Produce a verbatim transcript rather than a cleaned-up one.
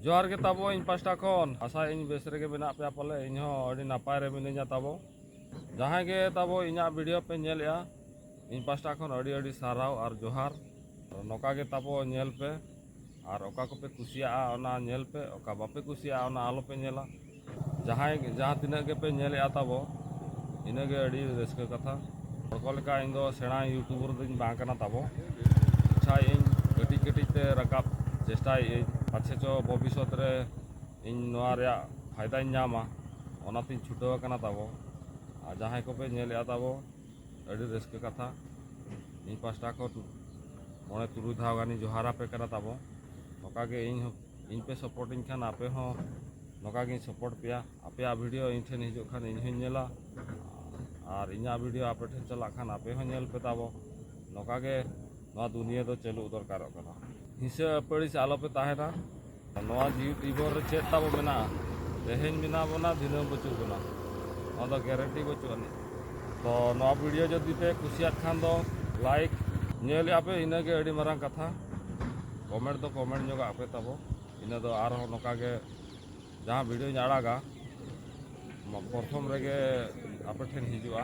ᱡᱚᱦᱟᱨ ᱜᱮ ᱛᱟᱵᱚ ᱤᱧ ᱯᱟᱥᱴᱟ ᱠᱷᱚᱱ᱾ ᱟᱥᱟᱭᱟᱹᱧ ᱵᱮᱥ ᱨᱮᱜᱮ ᱢᱮᱱᱟᱜ ᱯᱮᱭᱟ ᱯᱟᱞᱮ, ᱤᱧ ᱦᱚᱸ ᱟᱹᱰᱤ ᱱᱟᱯᱟᱭ ᱨᱮ ᱢᱤᱱᱟᱹᱧᱟ ᱛᱟᱵᱚ᱾ ᱡᱟᱦᱟᱸᱭ ᱜᱮ ᱛᱟᱵᱚ ᱤᱧᱟᱹᱜ video ᱯᱮ ᱧᱮᱞᱮᱜᱼᱟ, ᱤᱧ ᱯᱟᱥᱴᱟ ᱠᱷᱚᱱ ᱟᱹᱰᱤ ᱟᱹᱰᱤ ᱥᱟᱨᱦᱟᱣ ᱟᱨ ᱡᱚᱦᱟᱨ᱾ ᱱᱚᱝᱠᱟ ᱜᱮ ᱛᱟᱵᱚ ᱧᱮᱞ ᱯᱮ, ᱟᱨ ᱚᱠᱟ ᱠᱚᱯᱮ ᱠᱩᱥᱤᱭᱟᱜᱼᱟ ᱚᱱᱟ ᱧᱮᱞ ᱯᱮ, ᱚᱠᱟ ᱵᱟᱯᱮ ᱠᱩᱥᱤᱭᱟᱜᱼᱟ ᱚᱱᱟ ᱟᱞᱚᱯᱮ ᱧᱮᱞᱟ᱾ ᱡᱟᱦᱟᱸᱭ, ᱡᱟᱦᱟᱸ ᱛᱤᱱᱟᱹᱜ ᱜᱮᱯᱮ ᱧᱮᱞᱮᱜᱼᱟ ᱛᱟᱵᱚ, ᱤᱱᱟᱹᱜᱮ ᱟᱹᱰᱤ ᱨᱟᱹᱥᱠᱟᱹ ᱠᱟᱛᱷᱟ᱾ ᱦᱚᱲ ᱠᱚ ᱞᱮᱠᱟ ᱤᱧ ᱫᱚ ᱥᱮᱬᱟ YouTuber ᱫᱚᱧ ᱵᱟᱝ ᱠᱟᱱᱟ ᱛᱟᱵᱚ᱾ ᱪᱮᱥᱴᱟᱭᱮᱫ ᱟᱹᱧ, ᱠᱟᱹᱴᱤᱡ ᱠᱟᱹᱴᱤᱡ ᱛᱮ ᱨᱟᱠᱟᱵ ᱪᱮᱥᱴᱟᱭᱮᱫ ᱟᱹᱧ᱾ ᱯᱟᱪᱷᱮ ᱪᱚ ᱵᱷᱚᱵᱤᱥᱥᱚᱛ ᱨᱮ ᱤᱧ ᱱᱚᱣᱟ ᱨᱮᱭᱟᱜ ᱯᱷᱟᱭᱫᱟᱧ ᱧᱟᱢᱟ, ᱚᱱᱟᱛᱤᱧ ᱪᱷᱩᱴᱟᱹᱣ ᱟᱠᱟᱱᱟ ᱛᱟᱵᱚ᱾ ᱟᱨ ᱡᱟᱦᱟᱸᱭ ᱠᱚᱯᱮ ᱧᱮᱞᱮᱜᱼᱟ ᱛᱟᱵᱚ, ᱟᱹᱰᱤ ᱨᱟᱹᱥᱠᱟᱹ ᱠᱟᱛᱷᱟ᱾ ᱤᱧ ᱯᱟᱥᱴᱟ ᱠᱷᱚᱱ ᱢᱚᱬᱮ ᱛᱩᱨᱩᱭ ᱫᱷᱟᱣ ᱜᱟᱱᱤᱧ ᱡᱚᱦᱟᱨ ᱟᱯᱮ ᱠᱟᱱᱟ ᱛᱟᱵᱚ᱾ ᱱᱚᱝᱠᱟ ᱜᱮ ᱤᱧ ᱦᱚᱸ, ᱤᱧ ᱯᱮ support ᱤᱧ ᱠᱷᱟᱱ ᱟᱯᱮ ᱦᱚᱸ ᱱᱚᱝᱠᱟ ᱜᱤᱧ support ᱯᱮᱭᱟ᱾ ᱟᱯᱮᱭᱟᱜ video ᱤᱧ ᱴᱷᱮᱱ ᱦᱤᱡᱩᱜ ᱠᱷᱟᱱ ᱤᱧ ᱦᱚᱸᱧ ᱧᱮᱞᱟ, ᱟᱨ ᱤᱧᱟᱹᱜ video ᱟᱯᱮ ᱴᱷᱮᱱ ᱪᱟᱞᱟᱜ ᱠᱷᱟᱱ ᱟᱯᱮ ᱦᱚᱸ ᱧᱮᱞ ᱯᱮ ᱛᱟᱵᱚ᱾ ᱱᱚᱝᱠᱟ ᱜᱮ ᱱᱚᱣᱟ ᱫᱩᱱᱤᱭᱟᱹ ᱫᱚ ᱪᱟᱹᱞᱩᱜ ᱫᱚᱨᱠᱟᱨᱚᱜ ᱠᱟᱱᱟ᱾ ᱦᱤᱸᱥᱟᱹ ᱟᱹᱯᱟᱹᱲᱤᱥ ᱟᱞᱚ ᱯᱮ ᱛᱟᱦᱮᱱᱟ᱾ ᱱᱚᱣᱟ ᱡᱤᱣᱤ ᱡᱤᱵᱚᱱ ᱨᱮ ᱪᱮᱫ ᱛᱟᱵᱚ ᱢᱮᱱᱟᱜᱼᱟ? ᱛᱮᱦᱮᱧ ᱢᱮᱱᱟᱜ ᱵᱚᱱᱟ, ᱫᱷᱤᱱᱟᱹᱝ ᱵᱟᱹᱪᱩᱜ ᱵᱚᱱᱟ, ᱱᱚᱣᱟ ᱫᱚ guarantee ᱵᱟᱹᱪᱩᱜ ᱟᱹᱱᱤᱡ᱾ ᱛᱚ ᱱᱚᱣᱟ video ᱡᱩᱫᱤ ᱯᱮ ᱠᱩᱥᱤᱭᱟᱜ ᱠᱷᱟᱱ ᱫᱚ like, ᱧᱮᱞᱮᱜᱼᱟ ᱯᱮ, ᱤᱱᱟᱹᱜᱮ ᱟᱹᱰᱤ ᱢᱟᱨᱟᱝ ᱠᱟᱛᱷᱟ᱾ Comment ᱫᱚ comment ᱧᱚᱜᱟᱜ ᱯᱮ ᱛᱟᱵᱚ, ᱤᱱᱟᱹ ᱫᱚ ᱟᱨᱦᱚᱸ ᱱᱚᱝᱠᱟ ᱜᱮ ᱡᱟᱦᱟᱸ videoᱧ ᱟᱲᱟᱜᱟ, ᱯᱨᱚᱛᱷᱚᱢ ᱨᱮᱜᱮ ᱟᱯᱮ ᱴᱷᱮᱱ ᱦᱤᱡᱩᱜᱼᱟ᱾